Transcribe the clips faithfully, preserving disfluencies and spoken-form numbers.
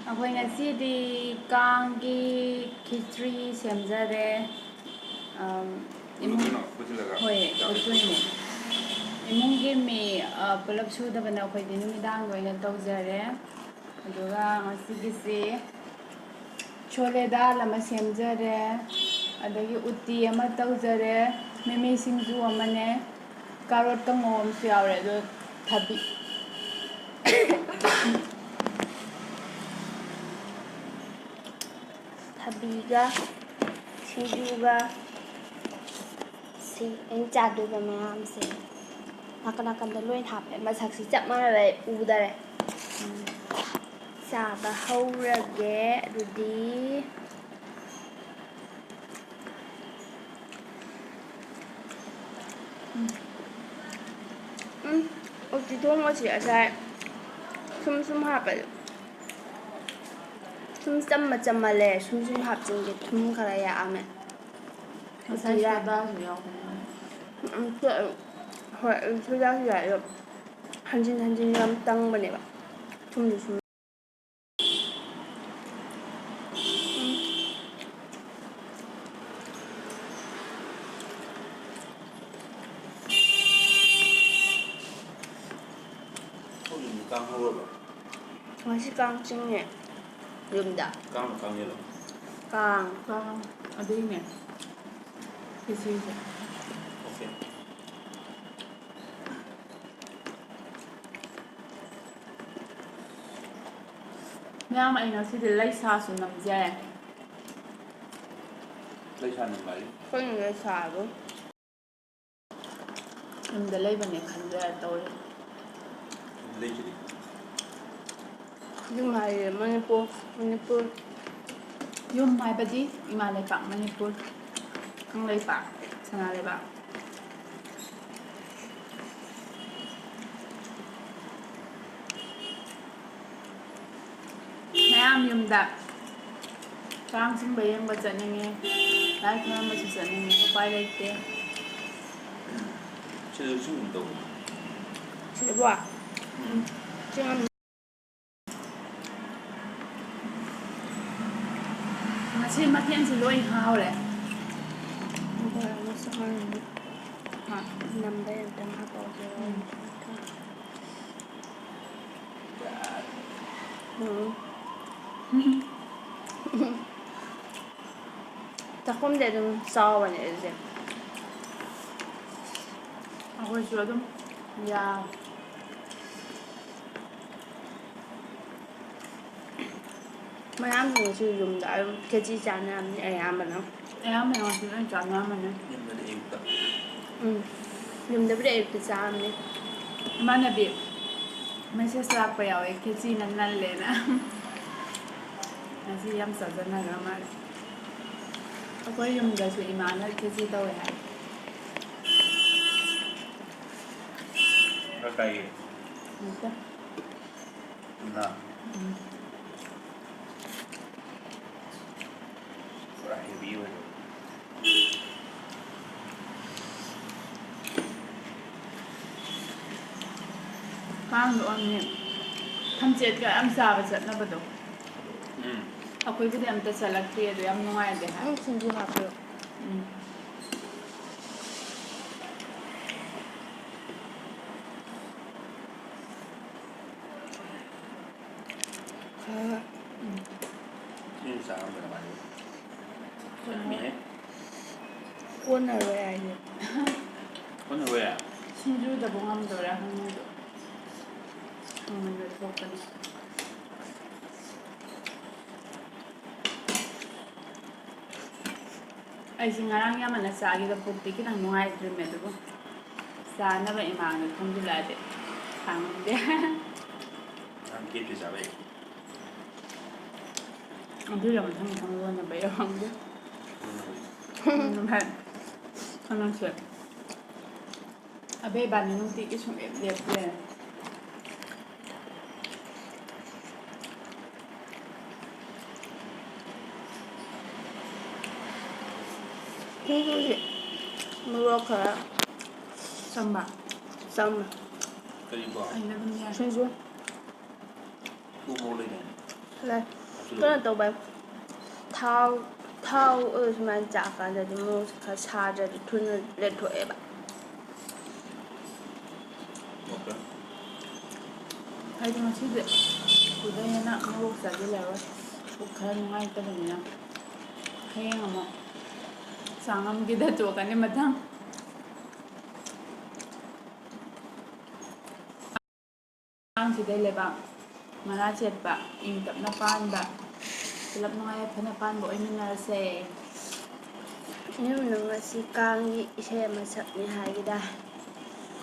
ꯑꯩꯈꯣꯏ ꯉꯁꯤꯗꯤ ꯀꯥꯡꯒꯤ ꯈꯤꯆ꯭ꯔꯤ ꯁꯦꯝꯖꯔꯦ꯫ ꯑꯝ, ꯏꯃꯨꯡ-, ꯀꯩꯅꯣ ꯐꯨꯠꯆꯤꯜꯂꯒ ꯍꯣꯏ, ꯆꯥꯕ꯫ ꯐꯨꯠꯇꯣꯏꯅꯦ꯫ ꯏꯃꯨꯡꯒꯤ ꯃꯤ, ꯑ, ꯄꯨꯂꯞ ꯁꯨꯗꯕꯅ ꯑꯩꯈꯣꯏꯗꯤ ꯅꯨꯃꯤꯗꯥꯡꯗ ꯑꯣꯏꯅ ꯇꯧꯖꯔꯦ꯫ ꯑꯗꯨꯒ ꯉꯁꯤꯒꯤꯁꯤ ꯁꯣꯂꯦ ꯗꯥꯜ ꯑꯃ ꯁꯦꯝꯖꯔꯦ, ꯑꯗꯒꯤ ꯎꯇꯤ ꯑꯃ ꯇꯧꯖꯔꯦ, ꯃꯤꯃꯤ ꯁꯤꯡꯖꯨ ꯑꯃꯅꯦ, ꯀꯥꯔꯣꯠ ꯀꯥꯡꯉꯧ ꯑꯃꯁꯨ ꯌꯥꯎꯔꯦ, ꯑꯗꯣ ꯊꯕꯤ-, ꯊꯕꯤꯒ ꯁꯤꯡꯖꯨꯒ ꯁꯤ ꯑꯩꯅ ꯆꯥꯗꯣꯏꯕ ꯃꯌꯥꯝꯁꯦ ꯅꯥꯀꯟ ꯅꯥꯀꯟꯗ ꯂꯣꯏ ꯍꯥꯞꯄꯦ꯫ ꯃꯁꯛꯁꯤ ꯆꯞ ꯃꯥꯟꯅꯕ ꯑꯩ ꯎꯗꯔꯦ꯫ ꯎꯝ꯫ ꯆꯥꯕ ꯍꯧꯔꯒꯦ ꯑꯗꯨꯗꯤ꯫ ꯎꯝ꯫ ꯎꯝ, ꯎꯇꯤ ꯊꯣꯡꯕꯁꯤ ꯉꯁꯥꯏ ꯁꯨꯝ ꯁꯨꯝ ꯍꯥꯞꯄꯗꯣ ꯁꯨꯝ ꯆꯝꯃ ꯆꯝꯃ ꯂꯩꯔꯦ꯫ ꯁꯨꯝ ꯁꯨꯝ ꯍꯥꯞꯆꯤꯟꯒꯦ꯫ ꯊꯨꯝ ꯈꯔ ꯌꯥꯛꯑꯝꯃꯦ꯫ ꯉꯁꯥꯏ ꯎꯇꯤꯗ ꯁꯣꯗꯥꯁꯨ ꯌꯥꯎꯕꯅꯦ꯫ ꯎꯝ, ꯍꯣꯏ, ꯁꯣꯗꯥꯁꯨ ꯌꯥꯛꯑꯦ꯫ ꯑꯗꯣ ꯍꯟꯖꯤꯟ ꯍꯟꯖꯤꯟ ꯌꯥꯝ ꯇꯪꯕꯅꯦꯕ꯫ ꯊꯨꯝꯗꯨ ꯁꯨꯝ ꯍꯧꯖꯤꯛꯇꯤ ꯀꯥꯡ ꯍꯧꯔꯕ? ꯉꯁꯤ ꯀꯥꯡ ꯆꯤꯡꯉꯦ ꯌꯨꯝꯗ꯫ ꯀꯥꯡ ꯀꯥꯡ ꯌꯦꯜꯂꯣ? ꯀꯥꯡ꯫ ꯀꯥꯡ ꯑꯗꯨꯏꯅꯦ ꯈꯦꯆꯤꯁꯦ꯫ ꯑꯣꯀꯦ꯫ ꯃꯌꯥꯝ, ꯑꯩ ꯉꯁꯤꯗꯤ ꯂꯩꯁꯥꯁꯨ ꯅꯝꯖꯔꯦ꯫ ꯂꯩꯁꯥ ꯅꯝꯕ ꯍꯥꯏꯗꯤ? ꯀꯩꯅꯣ ꯂꯩꯁꯥꯕꯨ? ꯌꯨꯝꯗ ꯂꯩꯕꯅꯦ ꯈꯟꯖꯔ ꯇꯧꯔꯤ꯫ ꯂꯩꯁꯤꯗꯤ꯫ ꯌꯨꯝ ꯍꯥꯏꯔꯦ ꯃꯅꯤꯄꯨꯔ, ꯃꯅꯤꯄꯨꯔ꯫ ꯌꯨꯝ ꯍꯥꯏꯕꯗꯤ ꯏꯃꯥ ꯂꯩꯄꯥꯛ ꯃꯅꯤꯄꯨꯔ, ꯀꯪꯂꯩꯄꯥꯛ ꯁꯅꯥ ꯂꯩꯕꯥꯛ꯫ ꯃꯌꯥꯝ ꯌꯨꯝꯗ ꯀꯥꯡ ꯆꯤꯡꯕ ꯌꯦꯡꯕ ꯆꯠꯅꯤꯡꯉꯦ, ꯂꯥꯏ ꯈꯨꯔꯨꯝꯕꯁꯨ ꯆꯠꯅꯤꯡꯉꯦ, ꯎꯄꯥꯏ ꯂꯩꯇꯦ꯫ ꯁꯤꯗꯁꯨ ꯆꯤꯡꯒꯨꯝ ꯇꯧꯕꯅꯤ꯫ ꯁꯤꯗꯕꯣ? ꯎꯝ꯫ ꯆꯤꯡꯉꯝ-, ꯁꯤ ꯃꯊꯦꯜꯁꯤ ꯂꯣꯏ ꯍꯥꯎꯔꯦ꯫ ꯕꯣꯔꯥ ꯑꯃꯁꯨ ꯍꯥꯎꯔꯝꯃꯤ꯫ ꯍꯥ? ꯅꯝꯕꯩ ꯑꯝꯇꯪ ꯍꯥꯞꯄꯛꯑꯣ꯫ ꯎꯝ꯫ ꯎꯝ꯫ ꯆꯥꯛꯈꯨꯝꯗꯤ ꯑꯗꯨꯝ ꯆꯥꯎꯕꯅꯦ ꯑꯗꯨꯗꯤ꯫ ꯑꯩꯈꯣꯏꯁꯨ ꯑꯗꯨꯝ ꯌꯥ-, ꯃꯌꯥꯝꯁꯤꯡꯁꯨ ꯌꯨꯝꯗ ꯑꯗꯨꯝ ꯈꯦꯆꯤ ꯆꯥꯅꯔꯝꯅꯤ ꯑꯌꯥꯝꯕꯅ꯫ ꯑꯌꯥꯝꯕꯅ ꯉꯁꯤ ꯂꯣꯏ ꯆꯥꯅꯔꯝꯃꯅꯤ꯫ ꯌꯨꯝꯗꯗꯤ ꯑꯌꯨꯛꯇ꯫ ꯎꯝ꯫ ꯌꯨꯝꯗꯕꯨꯗꯤ ꯑꯌꯨꯛꯇ ꯆꯥꯔꯝꯅꯤ꯫ ꯏꯃꯥꯟꯅꯕꯤ message ꯂꯥꯛꯄ ꯌꯥꯎꯋꯦ, "ꯈꯦꯆꯤꯅ ꯅꯜꯂꯦꯅ"꯫ ꯉꯁꯤ ꯌꯥꯝ ꯆꯥꯖꯅꯈ꯭ꯔ ꯃꯥꯜꯂꯦ꯫ ꯑꯩꯈꯣꯏ ꯌꯨꯝꯗꯁꯨ ꯏꯃꯥꯅ ꯈꯦꯆꯤ ꯇꯧꯋꯦ ꯍꯥꯏ꯫ ꯀꯩ? ꯅꯠꯇꯦ꯫ ꯉꯥ꯫ ꯎꯝ꯫ ꯄꯨꯔꯥ heavy ꯑꯣꯏꯔꯦ꯫ ꯀꯥꯡꯗꯣ ꯑꯣꯏꯔꯝꯅꯤ ꯊꯝꯆꯦꯠꯀ ꯌꯥꯝ ꯆꯥꯕ ꯆꯠꯅꯕꯗꯣ꯫ ꯎꯝ꯫ ꯑꯩꯈꯣꯏꯕꯨꯗꯤ ꯑꯝꯇ ꯆꯠꯂꯛꯇ꯭ꯔꯤ, ꯑꯗꯨ ꯌꯥꯝ ꯅꯨꯡꯉꯥꯏꯗꯦ ꯍꯥꯏ꯫ ꯎꯝ, ꯁꯤꯡꯖꯨ ꯍꯥꯞꯄꯤꯔꯣ꯫ ꯎꯝ꯫ ꯈꯔ꯫ ꯎꯝ꯫ ꯁꯤꯡꯖꯨ ꯆꯥꯔꯝꯗꯅ ꯃꯥꯗꯤ꯫ ꯆꯠꯂꯝꯃꯤꯍꯦ꯫ ꯀꯣꯟꯅꯔꯣꯏ ꯍꯥꯏꯁꯦ꯫ ꯀꯣꯟꯅꯔꯣꯏ? ꯁꯤꯡꯖꯨꯗꯕꯨ ꯉꯝꯗꯣꯏꯔꯥ ꯍꯪꯉꯤꯗꯣ꯫ ꯍꯪꯉꯤꯗꯣ ꯊꯣꯛꯄꯅꯤ꯫ ꯑꯩꯁꯦ ꯉꯔꯥꯡ ꯌꯥꯝꯃꯟꯅ ꯆꯥꯈꯤꯕ ꯄꯨꯛꯇꯤ ꯈꯤꯇꯪ ꯅꯨꯡꯉꯥꯏꯇ꯭ꯔꯤꯃꯦ, ꯑꯗꯨꯕꯨ ꯆꯥꯅꯕ ꯏꯃꯥꯡꯗ ꯊꯣꯡꯖꯤꯜꯂꯛꯑꯗꯤ ꯈꯥꯡꯉꯝꯗꯦ꯫ ꯅꯪ ꯀꯦꯛꯇꯤ ꯆꯥꯕ ꯍꯩ? ꯑꯗꯨꯏꯔ ꯃꯊꯪ ꯃꯊꯪ ꯂꯣꯟꯅꯕꯩꯔ ꯈꯪꯗꯦ꯫ ꯎꯝ, ꯍꯣꯏ꯫ ꯎꯝ, ꯍꯣꯏ꯫ ꯀꯩꯅꯣꯁꯦ꯫ ꯑꯕꯦ ꯏꯕꯥꯅꯤ ꯅꯨꯡꯇꯤꯒꯤ ꯁꯨꯡꯂꯦꯞ ꯂꯦꯞꯇ꯭ꯔꯦ꯫ ꯁꯤꯡꯖꯨꯁꯤ ꯃꯣꯔꯣꯛ ꯈꯔ ꯆꯝꯕ꯫ ꯆꯝꯃꯦ꯫ ꯀꯔꯤꯕꯣ? ꯑꯩꯅ ꯑꯗꯨꯝ ꯌꯥꯏ꯫ ꯁꯤꯡꯖꯨ꯫ ꯎ ꯃꯣꯔꯣꯛ ꯂꯩꯗꯥꯏꯅꯦ? ꯂꯩ꯫ ꯑꯗꯨ ꯀꯩꯅꯣ ꯇꯧꯕꯩ꯫ ꯊꯥꯎ ꯊꯥꯎ ꯑꯣꯏꯔꯁꯨ ꯁꯨꯃꯥꯏꯅ ꯆꯥꯛꯀꯥꯟꯗꯗꯤ ꯃꯣꯔꯣꯛꯁꯦ ꯈꯔ ꯁꯥꯗ꯭ꯔꯗꯤ ꯊꯨꯅ ꯂꯦꯊꯣꯛꯑꯦꯕ꯫ Okay. ꯑꯩꯗꯤ ꯉꯁꯤꯗꯤ ꯁꯤꯗꯩ ꯍꯦꯟꯅ ꯃꯣꯔꯣꯛ ꯆꯥꯁꯤꯜꯂꯔꯣꯏ꯫ ꯄꯨꯛ ꯈꯔ ꯅꯨꯡꯉꯥꯏꯇꯕꯅꯤꯅ꯫ ꯍꯌꯦꯡ ꯑꯃꯨꯛ ꯆꯥ ꯉꯝꯈꯤꯗ ꯇꯣꯛꯀꯅꯤ ꯃꯊꯪ꯫ ꯑꯉꯥꯡꯁꯤꯗꯩ ꯂꯩꯕꯥꯛ ꯃꯔꯥ ꯆꯦꯠꯄ, ꯏꯪ ꯇꯞꯅ ꯄꯥꯟꯕ, ꯄꯨꯂꯞ ꯅꯨꯡꯉꯥꯏ ꯌꯥꯏꯐꯅ ꯄꯥꯟꯕ ꯑꯣꯏꯃꯤꯟꯅꯔꯁꯦ꯫ ꯏꯅꯝꯅ ꯉꯁꯤ ꯀꯥꯡꯒꯤ ꯏꯁꯩ ꯑꯃ ꯁꯛꯅꯤ ꯍꯥꯏꯈꯤꯗꯥꯏ?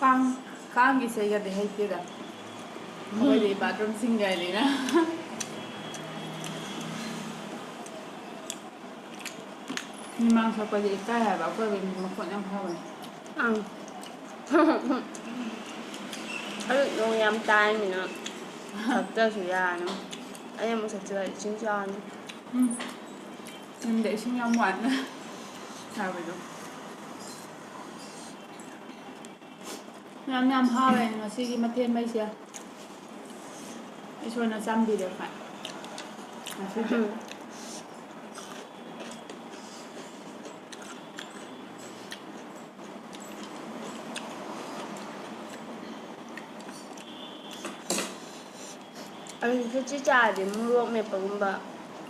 ꯀꯥꯡ ꯀꯥꯡꯒꯤ ꯏꯁꯩꯒꯗꯤ ꯍꯩꯇꯦꯗ꯫ ꯑꯩꯈꯣꯏꯗꯤ ꯕꯥꯠꯔꯨꯝ ꯁꯤꯡꯒꯔꯅꯤꯅ꯫ ꯃꯤꯃꯥꯡ ꯁꯛꯄꯗꯤ ꯏꯀꯥꯏ ꯍꯥꯏꯕ, ꯑꯀꯣꯏꯕꯒꯤ ꯃꯤ ꯃꯈꯣꯟ ꯌꯥꯝ ꯐꯕꯅꯦ꯫ ꯑꯪ꯫ ꯍꯧꯖꯤꯛ ꯅꯣꯡ ꯌꯥꯝ ꯇꯥꯏꯃꯤꯅ ꯁꯛꯇ꯭ꯔꯁꯨ ꯌꯥꯔꯅꯤ꯫ ꯑꯩ ꯑꯃꯨꯛ ꯁꯛꯆꯤꯜꯂꯗꯤ ꯏꯁꯤꯡ ꯆꯥꯎꯔꯅꯤ꯫ ꯎꯝ꯫ ꯌꯨꯝꯗ ꯏꯁꯤꯡ ꯌꯥꯝ ꯋꯥꯠꯅ ꯍꯥꯏꯕꯗꯣ꯫ ꯌꯥꯝ ꯌꯥꯝ ꯍꯥꯎꯋꯦ ꯉꯁꯤꯒꯤ ꯃꯊꯦꯜ ꯃꯩꯁꯦ꯫ ꯏꯁꯣꯔꯅ ꯆꯥꯟꯕꯤꯔꯦ ꯈ꯭ꯋꯥꯏ ꯉꯁꯤꯗꯤ꯫ ꯎꯝ꯫ ꯑꯗꯨ ꯈꯦꯆꯤ ꯆꯥꯔꯗꯤ ꯃꯣꯔꯣꯛ ꯃꯦꯠꯄꯒꯨꯝꯕ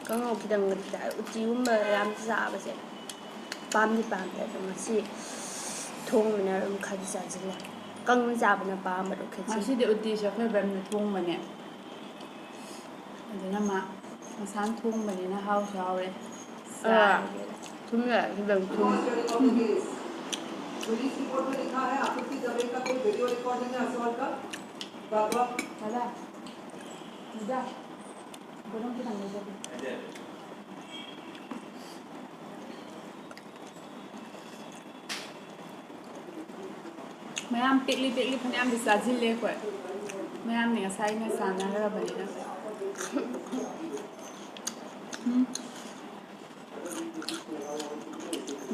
ꯀꯥꯡꯍꯧ ꯈꯤꯇꯪꯒꯗꯤ ꯆꯥꯏ꯫ ꯎꯇꯤꯒꯨꯝꯕ ꯌꯥꯝ ꯆꯥꯕꯁꯦ ꯄꯥꯝꯗꯤ ꯄꯥꯝꯗꯦ꯫ ꯑꯗꯣ ꯉꯁꯤ ꯊꯣꯡꯕꯅ ꯑꯗꯨꯝ ꯈꯔꯗꯤ ꯆꯥꯁꯤꯜꯂꯦ꯫ ꯀꯪꯅ ꯆꯥꯕꯅ ꯄꯥꯝꯕꯗꯣ ꯈꯦꯆꯤ꯫ ꯉꯁꯤꯗꯤ ꯎꯇꯤꯁꯦ ꯑꯩꯈꯣꯏ ꯕꯦꯝꯅ ꯊꯣꯡꯕꯅꯦ꯫ ꯑꯗꯨꯅ ꯃꯥ ꯃꯁꯥꯅ ꯊꯣꯡꯕꯅꯤꯅ ꯍꯥꯎꯁꯨ ꯍꯥꯎꯔꯦ꯫ ꯑꯥ꯫ ꯆꯥꯔꯒꯦ꯫ ꯊꯨꯝ ꯌꯥꯛꯑꯦ ꯈꯤꯇꯪ ꯊꯨꯝ꯫ पुलिस रिपोर्ट में लिखा है आकृति दवे का कोई वीडियो रिकॉर्डिंग है असॉल्ट का? बाबा ꯗꯥꯗꯥ, ꯗꯥꯗꯥ, ꯕꯣꯂꯨꯝ ꯈꯤꯇꯪ ꯂꯩꯖꯒꯦ꯫ ꯃꯌꯥꯝ ꯄꯦꯛꯂꯤ ꯄꯦꯛꯂꯤ ꯐꯅꯌꯥꯝꯗꯤ ꯆꯥꯁꯤꯜꯂꯦ ꯑꯩꯈꯣꯏ꯫ ꯃꯌꯥꯝꯗꯤ ꯉꯁꯥꯏꯅ ꯆꯥꯅꯈ꯭ꯔꯕꯅꯤꯅ꯫ ꯎꯝ꯫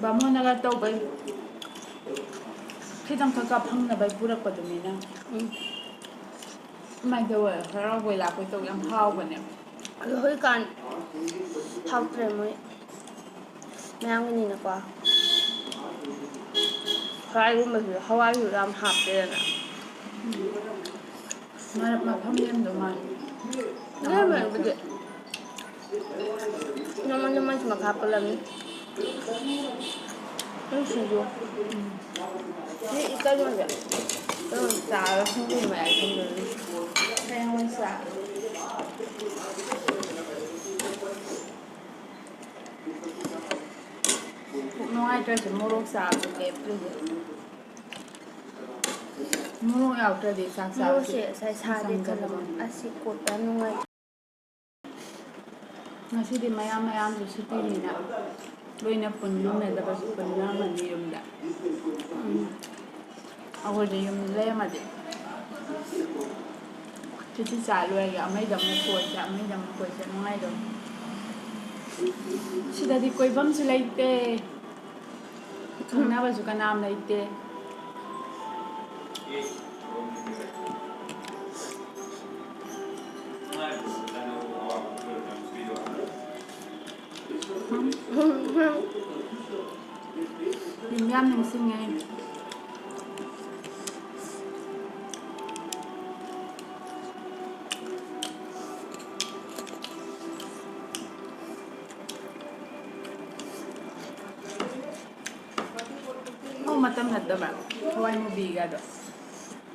ꯕꯥꯃꯣꯟꯅꯒ ꯇꯧꯕꯩ ꯈꯤꯇꯪ ꯈꯛ ꯐꯪꯅꯕꯩ ꯄꯨꯔꯛꯄꯗꯨꯅꯤꯅ꯫ ꯎꯝ꯫ ꯀꯃꯥꯏꯅ ꯇꯧꯋꯦ? ꯍꯔꯥꯎꯕꯣꯏ ꯂꯥꯛꯄꯣꯏ ꯇꯧ ꯌꯥꯝ ꯍꯥꯎꯕꯅꯦ꯫ ꯑꯗꯣ ꯍꯧꯖꯤꯛꯀꯥꯟ ꯍꯥꯎꯇ꯭ꯔꯦ ꯃꯣꯏ ꯃꯌꯥꯝꯒꯤꯅꯤꯅꯀꯣ꯫ ꯍꯋꯥꯏꯒꯨꯝꯕꯁꯨ, ꯍꯋꯥꯏꯁꯨ ꯌꯥꯝ ꯍꯥꯞꯇꯦꯗꯅ꯫ ꯃꯔꯛ ꯃꯐꯝ ꯂꯦꯝꯗꯧ ꯃꯥꯜꯂꯦ꯫ ꯂꯦꯝꯕꯕꯨꯗꯤ ꯅꯣꯡꯃ ꯅꯣꯡꯃꯒꯤ ꯃꯈꯥ ꯄꯣꯜꯂꯝꯅꯤ꯫ ꯅꯪ ꯁꯤꯡꯖꯨ꯫ ꯁꯤ ꯀꯩꯅꯣꯁꯦ꯫ ꯀꯩꯅꯣ ꯆꯥꯔꯒ ꯁꯤꯡꯖꯨ ꯃꯌꯥꯏ ꯊꯝꯗꯣꯏꯅꯤ꯫ ꯍꯌꯦꯡ ꯑꯣꯏꯅ ꯆꯥꯔꯒꯦ꯫ ꯄꯨꯛ ꯅꯨꯡꯉꯥꯏꯇ꯭ꯔꯁꯨ ꯃꯣꯔꯣꯛ ꯆꯥꯕꯁꯨ ꯂꯦꯞꯇ꯭ꯔꯤꯁꯦ꯫ ꯃꯣꯔꯣꯛ ꯌꯥꯎꯗ꯭ꯔꯗꯤ ꯆꯥꯛ ꯆꯥꯕꯁꯦ ꯃꯣꯔꯣꯛꯁꯦ ꯉꯁꯥꯏ ꯁꯥꯗꯦ ꯈꯜꯂꯝꯃꯣ꯫ ꯆꯪꯗꯕꯅꯤ꯫ ꯑꯁꯤ ꯀꯣꯠꯄ ꯌꯥꯝ ꯅꯨꯡꯉꯥꯏ꯫ ꯉꯁꯤꯗꯤ ꯃꯌꯥꯝ ꯃꯌꯥꯝꯁꯨ ꯁꯨꯇꯤꯅꯤꯅ ꯂꯣꯏꯅ ꯄꯨꯟꯅꯔꯝꯃꯅꯤ ꯌꯨꯝꯗ꯫ ꯑꯩꯈꯣꯏꯁꯨ ꯌꯨꯝꯗ ꯂꯩꯔꯝꯃꯗꯤ ꯈꯦꯆꯤ ꯆꯥ ꯂꯣꯏꯔꯒ ꯑꯃꯩꯗ ꯑꯃꯨꯛ ꯀꯣꯏ ꯆꯠ, ꯑꯃꯩꯗ ꯑꯃꯨꯛ ꯀꯣꯏ ꯆꯠ ꯅꯨꯡꯉꯥꯏꯗꯧꯅꯤ꯫ ꯁꯤꯗꯗꯤ ꯀꯣꯏꯐꯝꯁꯨ ꯂꯩꯇꯦ, ꯈꯪꯅꯕꯁꯨ ꯀꯅꯥꯝ ꯂꯩꯇꯦ꯫ ꯌꯨꯝ ꯌꯥꯝ ꯅꯤꯡꯁꯤꯡꯉꯦ꯫ ꯍꯧ ꯃꯇꯝ ꯅꯠꯇꯕ ꯍꯋꯥꯏ ꯃꯨꯕꯤꯒꯗꯣ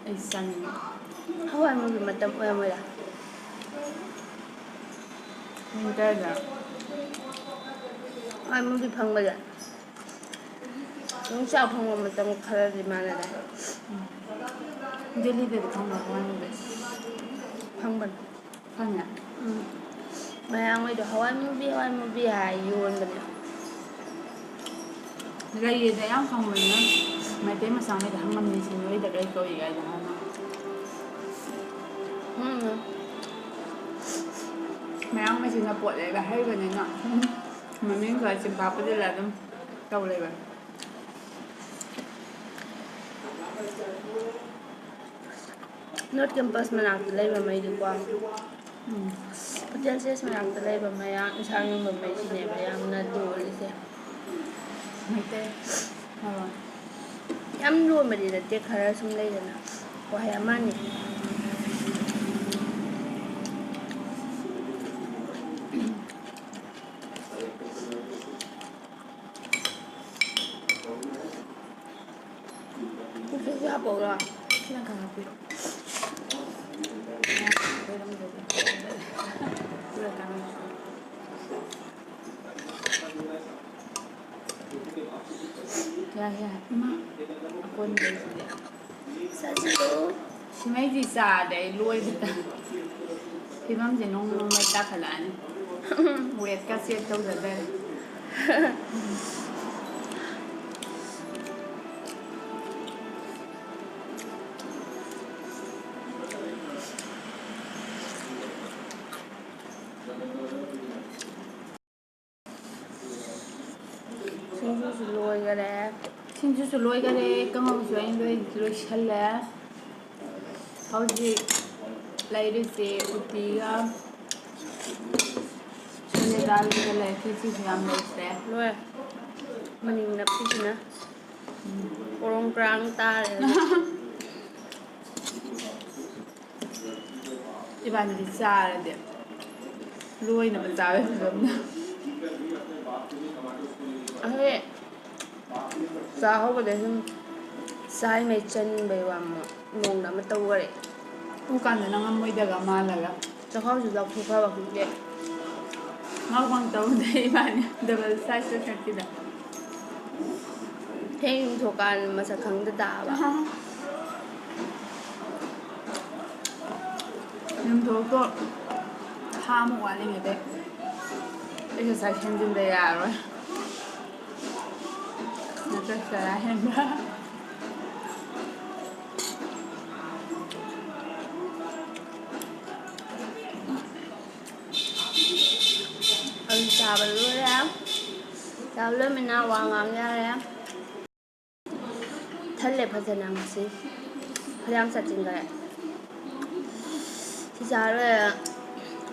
ꯑꯩ ꯆꯥꯅꯤꯡꯉꯦ꯫ ꯍꯋꯥꯏ ꯃꯨꯕꯤ ꯃꯇꯝ ꯑꯣꯏꯔꯝꯃꯣꯏꯗ꯫ ꯋꯤꯟꯇꯔꯗ꯫ ꯍꯋꯥꯏ ꯃꯨꯕꯤ ꯐꯪꯕꯗ ꯌꯣꯡꯆꯥꯛ ꯐꯪꯕ ꯃꯇꯝ ꯈꯔꯗꯤ ꯃꯥꯟꯅꯗꯦ꯫ ꯗꯦꯜꯂꯤꯗꯗꯤ ꯐꯪꯕ꯭ꯔꯥ ꯍꯋꯥꯏ ꯃꯨꯕꯤ? ꯐꯪꯕꯅꯤ꯫ ꯐꯪꯉꯦ? ꯎꯝ꯫ ꯃꯌꯥꯡꯈꯩꯗꯣ ꯍꯋꯥꯏ ꯃꯨꯕꯤ, ꯍꯋꯥꯏ ꯃꯨꯕꯤ ꯍꯥꯏ ꯌꯣꯟꯕꯅꯦ꯫ ꯂꯩꯌꯦꯗ, ꯌꯥꯝ ꯈꯪꯕꯅꯤꯅ ꯃꯩꯇꯩ ꯃꯆꯥꯉꯩꯗ ꯍꯪꯉꯝꯅꯤ ꯁꯤ ꯅꯣꯏꯗ ꯀꯩ ꯀꯧꯏ ꯀꯥꯏꯗ ꯍꯪꯉꯝꯅꯤ꯫ ꯎꯝ꯫ ꯃꯌꯥꯡ ꯃꯆꯤꯟꯅ ꯄꯣꯠ ꯂꯩꯕ ꯍꯩꯕꯅꯤꯅ ꯃꯃꯤꯡ ꯈꯔ ꯆꯤꯟꯐꯥ ꯄꯨꯁꯤꯜꯂ ꯑꯗꯨꯝ ꯇꯧ ꯂꯩꯕ꯫ ꯅꯣꯔꯠ ꯀꯦꯝꯄꯁ ꯃꯅꯥꯛꯇ ꯂꯩꯕ ꯃꯩꯗꯨꯀꯣ꯫ ꯎꯝ꯫ ꯁꯦꯜꯁꯤꯌꯁ ꯃꯅꯥꯛꯇ ꯂꯩꯕ ꯃꯌꯥꯡ ꯏꯟꯁꯥꯡ ꯌꯣꯟꯕ ꯃꯩꯁꯤꯅꯦꯕ ꯌꯥꯝꯅ ꯂꯣꯜꯂꯤꯁꯦ꯫ ꯃꯩꯇꯩ ꯃꯔꯣꯟ꯫ ꯌꯥꯝ ꯂꯣꯟꯕꯗꯤ ꯅꯠꯇꯦ, ꯈꯔ ꯁꯨꯝ ꯂꯩꯗꯅ ꯋꯥꯍꯩ ꯑꯃꯅꯤ꯫ ꯀꯨꯞꯁꯨꯁꯨ ꯍꯥꯞꯄꯛꯎꯔꯣ? ꯁꯤꯅ ꯈꯔ ꯍꯥꯞꯄꯤꯔꯣ꯫ ꯌꯥꯏ ꯌꯥꯏ꯫ ꯏꯃꯥ ꯑꯀꯣꯟꯕꯩꯁꯤꯗꯤ꯫ ꯆꯥꯁꯤꯜꯂꯣ꯫ ꯁꯤꯃꯩꯁꯤ ꯆꯥꯔꯗꯤ ꯑꯩ ꯂꯣꯏꯕꯗ ꯐꯤꯕꯝꯁꯦ ꯅꯣꯡꯃ ꯅꯣꯡꯃꯒꯤ ꯇꯥꯈꯠꯂꯛꯑꯅꯤ꯫ ꯋꯦꯠꯀ ꯆꯦꯛ ꯇꯧꯖꯗꯔꯦ꯫ ꯁꯤꯡꯖꯨꯁꯨ ꯂꯣꯏꯈꯔꯦ꯫ ꯁꯤꯡꯖꯨꯁꯨ ꯂꯣꯏꯈꯔꯦ, ꯀꯥꯡꯍꯧꯁꯨ ꯑꯩꯅ ꯂꯣꯏ ꯂꯣꯏꯁꯜꯂꯦ꯫ ꯍꯧꯖꯤꯛ ꯂꯩꯔꯤꯁꯦ ꯎꯇꯤꯒ ꯁꯣꯂꯦ ꯗꯥꯜꯒ ꯂꯩ꯫ ꯈꯦꯆꯤꯁꯨ ꯌꯥꯝ ꯂꯩꯇ꯭ꯔꯦ꯫ ꯂꯣꯏꯔꯦ꯫ ꯃꯅꯤꯡ ꯅꯞꯄꯤꯁꯤꯅ ꯀꯣꯔꯣꯡ ꯀ꯭ꯔꯥꯡ ꯇꯥꯔꯦ꯫ ꯏꯕꯥꯅꯤꯗꯤ ꯆꯥꯔꯗꯤ ꯂꯣꯏꯅꯕ ꯆꯥꯕꯒꯤ ꯐꯤꯕꯝꯗ꯫ ꯑꯩꯈꯣꯏ ꯆꯥ ꯍꯧꯕꯗ ꯁꯨꯝ ꯆꯥꯔꯤꯉꯩ ꯆꯟꯕꯩ ꯋꯥ ꯃꯑꯣꯡꯗ ꯑꯃ ꯇꯧꯈꯔꯦ꯫ ꯎ ꯀꯥꯟꯗꯅ ꯉꯝꯃꯣꯏꯗꯒ ꯃꯥꯜꯂꯒ꯫ ꯆꯈꯥꯎꯁꯨ ꯂꯧꯊꯣꯛꯈ꯭ꯔꯕ ꯈꯪꯗꯦ꯫ ꯃꯥ ꯋꯥꯡ ꯇꯧꯗꯦ ꯏꯕꯥꯅꯤ ꯗꯕꯜ ꯁꯥꯏꯖ ꯈꯛꯀꯤꯗ꯫ ꯍꯌꯦꯡ ꯌꯨꯝ ꯊꯣꯛꯀꯥꯟ ꯃꯁꯛ ꯈꯪꯗ ꯇꯥꯕ꯫ ꯌꯨꯝ ꯊꯣꯛꯇꯣ ꯊꯥ ꯑꯃꯨꯛ ꯋꯥꯠꯂꯤꯉꯩꯗꯩ ꯑꯦꯛꯁꯔꯁꯥꯏꯁ ꯍꯦꯟꯖꯤꯟꯗ ꯌꯥꯔꯣꯏ꯫ ꯅꯠꯇ꯭ꯔ ꯆꯔꯥ ꯍꯦꯟꯕ꯫ ꯑꯗꯨ ꯆꯥꯕ ꯂꯣꯏꯔꯦ꯫ ꯆꯥꯕ ꯂꯣꯏꯃꯤꯅ ꯋꯥ ꯉꯥꯡ ꯌꯥꯔꯦ꯫ ꯊꯜꯂꯦ ꯐꯖꯅ ꯉꯁꯤ꯫ ꯐꯅꯌꯥꯝ ꯆꯥꯁꯤꯟꯈꯔꯦ꯫ ꯁꯤ ꯆꯥ ꯂꯣꯏꯔ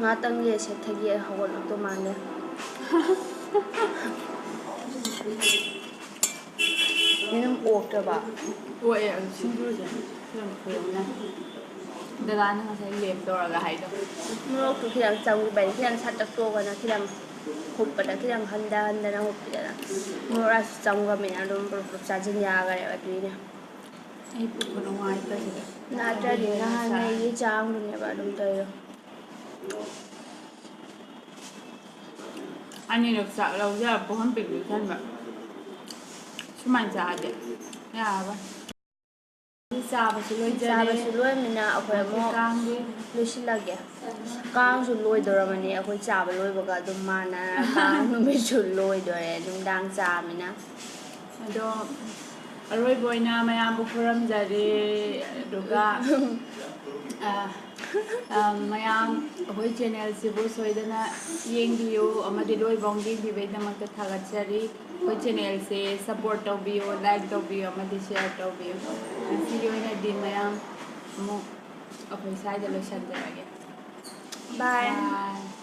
ꯉꯥꯛꯇꯪ ꯂꯦꯁꯦ ꯊꯒꯦ ꯍꯧꯒꯠꯂꯛꯇꯧ ꯃꯥꯜꯂꯦ꯫ ꯌꯦꯔꯨꯝ ꯑꯣꯛꯇ꯭ꯔꯕ? ꯑꯣꯛꯑꯦ, ꯑꯗꯨ ꯁꯤꯡꯖꯨꯁꯦ ꯈꯤꯇꯪ ꯈꯣꯡꯅ꯫ ꯗꯗꯥꯅ ꯉꯁꯥꯏ ꯂꯦꯝ ꯇꯧꯔꯒ ꯍꯥꯏꯗꯣ꯫ ꯃꯣꯔꯣꯛꯇꯨ ꯈꯤꯇꯪ ꯆꯪꯈꯤꯕꯩ ꯈꯤꯇꯪ ꯁꯠꯇꯛ ꯇꯣꯛꯑꯒꯅ ꯈꯤꯇꯪ ꯍꯨꯞꯄꯗ ꯈꯤꯇꯪ ꯍꯟꯊ ꯍꯟꯊꯅ ꯍꯨꯞꯄꯤꯗꯅ꯫ ꯃꯣꯔꯣꯛ ꯑꯁꯨ ꯆꯪꯈ꯭ꯔꯕꯅꯤꯅ ꯑꯗꯨꯝ ꯄꯨꯂꯞ ꯄꯨꯂꯞ ꯆꯥꯁꯤꯟ ꯌꯥꯈꯔꯦꯕ ꯑꯗꯨꯏꯅꯦ꯫ ꯑꯩ ꯄꯨꯛ ꯈꯨꯅꯨꯡꯉꯥꯏꯇꯁꯤꯗ꯫ ꯅꯠꯇ꯭ꯔꯗꯤ ꯅꯍꯥꯟꯉꯩꯒꯤ ꯆꯥꯡꯗꯨꯅꯦꯕ ꯑꯗꯨꯝ ꯇꯧꯔꯤꯗꯣ꯫ ꯑꯅꯤꯔꯛ ꯆꯥꯛ ꯂꯧꯖꯔ ꯄꯨꯈꯝ ꯄꯤꯛ ꯄꯤꯛ ꯊꯟꯕ꯫ ꯁꯨꯃꯥꯏꯅ ꯆꯥꯗꯦ꯫ ꯌꯥꯔꯕ? ꯆꯥꯕꯁꯨ ꯂꯣꯏꯖꯔꯦ꯫ ꯆꯥꯕꯁꯨ ꯂꯣꯏꯔꯃꯤꯅ ꯑꯩꯈꯣꯏ ꯃꯁꯤ ꯑꯃꯨꯛ ꯀꯥꯡꯒꯤ ꯂꯣꯏꯁꯤꯜꯂꯒꯦ꯫ ꯀꯥꯡꯁꯨ ꯂꯣꯏꯗꯧꯔꯕꯅꯤ꯫ ꯑꯩꯈꯣꯏ ꯆꯥꯕ ꯂꯣꯏꯕꯒ ꯑꯗꯨꯝ ꯃꯥꯟꯅꯔ ꯀꯥꯡ ꯅꯨꯃꯤꯠꯁꯨ ꯂꯣꯏꯗꯣꯔꯦ꯫ ꯅꯨꯡꯗꯥꯡ ꯆꯥꯃꯤꯅ꯫ ꯑꯗꯣ ꯑꯔꯣꯏꯕ ꯑꯣꯏꯅ ꯃꯌꯥꯝꯕꯨ ꯈꯨꯔꯨꯝꯖꯔꯤ꯫ ꯑꯗꯨꯒ, ꯑ, ꯑ, ꯃꯌꯥꯝ ꯑꯩꯈꯣꯏ ꯆꯦꯅꯦꯜꯁꯤꯕꯨ ꯁꯣꯏꯗꯅ ꯌꯦꯡꯕꯤꯌꯨ ꯑꯃꯗꯤ ꯂꯣꯏꯐꯥꯎ ꯌꯦꯡꯕꯤꯕꯒꯤꯗꯃꯛꯇ ꯊꯥꯒꯠꯆꯔꯤ꯫ ꯑꯩꯈꯣꯏ ꯆꯦꯅꯦꯜꯁꯦ ꯁꯞꯄꯣꯔꯠ ꯇꯧꯕꯤꯌꯨ, ꯂꯥꯏꯛ ꯇꯧꯕꯤꯌꯨ ꯑꯃꯗꯤ ꯁꯤꯌꯔ ꯇꯧꯕꯤꯌꯨ꯫ ꯉꯁꯤꯒꯤ ꯑꯣꯏꯅꯗꯤ ꯃꯌꯥꯝ ꯑꯃꯨꯛ ꯑꯩꯈꯣꯏ ꯁ꯭ꯋꯥꯏꯗ ꯂꯣꯏꯁꯤꯟꯖꯔꯒꯦ꯫ ꯕꯥꯏ꯫ ꯕꯥꯏ꯫